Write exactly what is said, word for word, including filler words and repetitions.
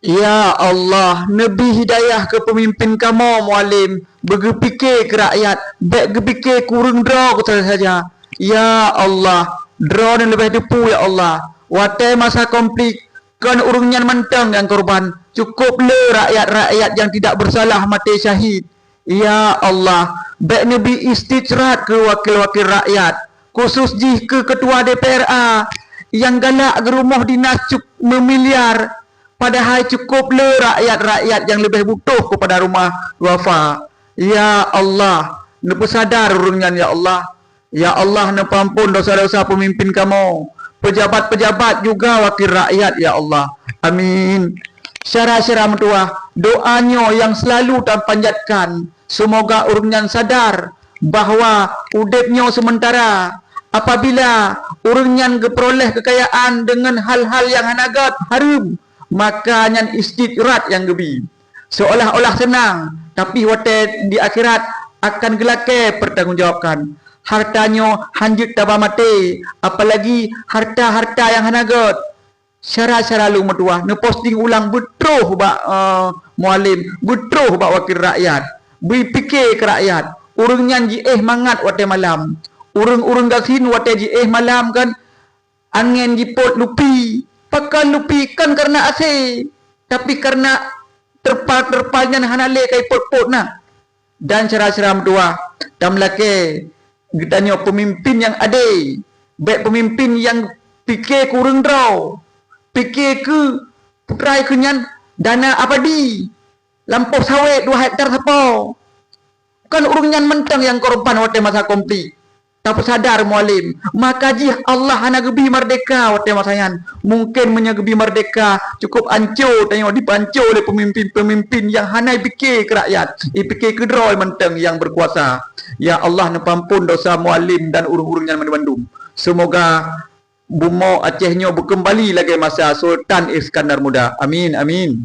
Ya Allah, neubi hidayah keu peumimpén kamoe, Mualem, beugeupike keu rakyat, bék geupike keu ureuëng droe saja-saja. Ya Allah, droeneuh leubeh teupeue, ya Allah. Watée masa konflik, kon ureuëng nyan mantong nyang korban, cukôp le rakyat-rakyat nyang tidak bersalah maté syahid. Ya Allah, bék neubi istijrad keu wakil-wakil rakyat, khusus jih keu ketua D P R A nyang galak geurumoh dinas cuk meumiliar, padahai cukôp le rakyat-rakyat nyang leubeh butoh keupada rumoh duafa. Ya Allah, neupeusadar ureuëng nyan, ya Allah. Ya Allah, neupeuampon desya-desya peumimpén kamoe, peujabat-peujabat juga wakil rakyat, ya Allah. Amin. Syedara-syedara meutuwah, doa nyoe nyang seulalu tapanjatkan, seumoga ureuëng nyan sadar bahwa udeb nyoe seumeutara. Apabila ureuëng nyan geupeuroléh keukayaan deungon hal-hal nyang hana gét, hareuem, maka nyan istijrad nyang geubi. Seolah-olah seunang, tapi watée di akhirat akan geulakée peutanggong jawabkan. Hareuta nyoe hanjeuet taba maté, apalagi hareuta-hareuta nyang hana gét. Syedara-syedara lôn meutuwah, neuposting ulang beutroh bak, eh, Mualem, beutroh bak wakil rakyat. Beupike keu rakyat. Ureuëng nyan jiéh mangat watée malam. Ureuëng-ureuëng gasien watée jiéh malam kan, angén jipot lupi. Pakon lupi? Kon kareuna asé, tapi kareuna teurpal-teurpal nyan hana lé ka jipot-pot na. Dan syedara-syedara meutuwah, tameulakée geutanyoe peumimpén nyang adé, bék peumimpén nyang pike keu ureuëng droe, pike keu putra keu nyan dana abadi, lampôh sawét dua hektar sapo. Kon ureuëng nyan mantong nyang korban watée masa konflik. Tapeusadar, Mualem, maka jih Allah hana geubi merdeka watée masa nyan. Mungken meunyoe geubi merdeka, cukôp anco tanyoe, dipanco lé peumimpén-peumimpén nyang hana jipike keu rakyat, jipike keu droe mantong nyang beukuasa. Ya Allah, neupeuampon desya Mualem dan ureuëng-ureuëng nyan mandum. Seumoga bumoe Aceh nyoe beukeumbali lagée masa Sultan Iskandar Muda. Amin, amin.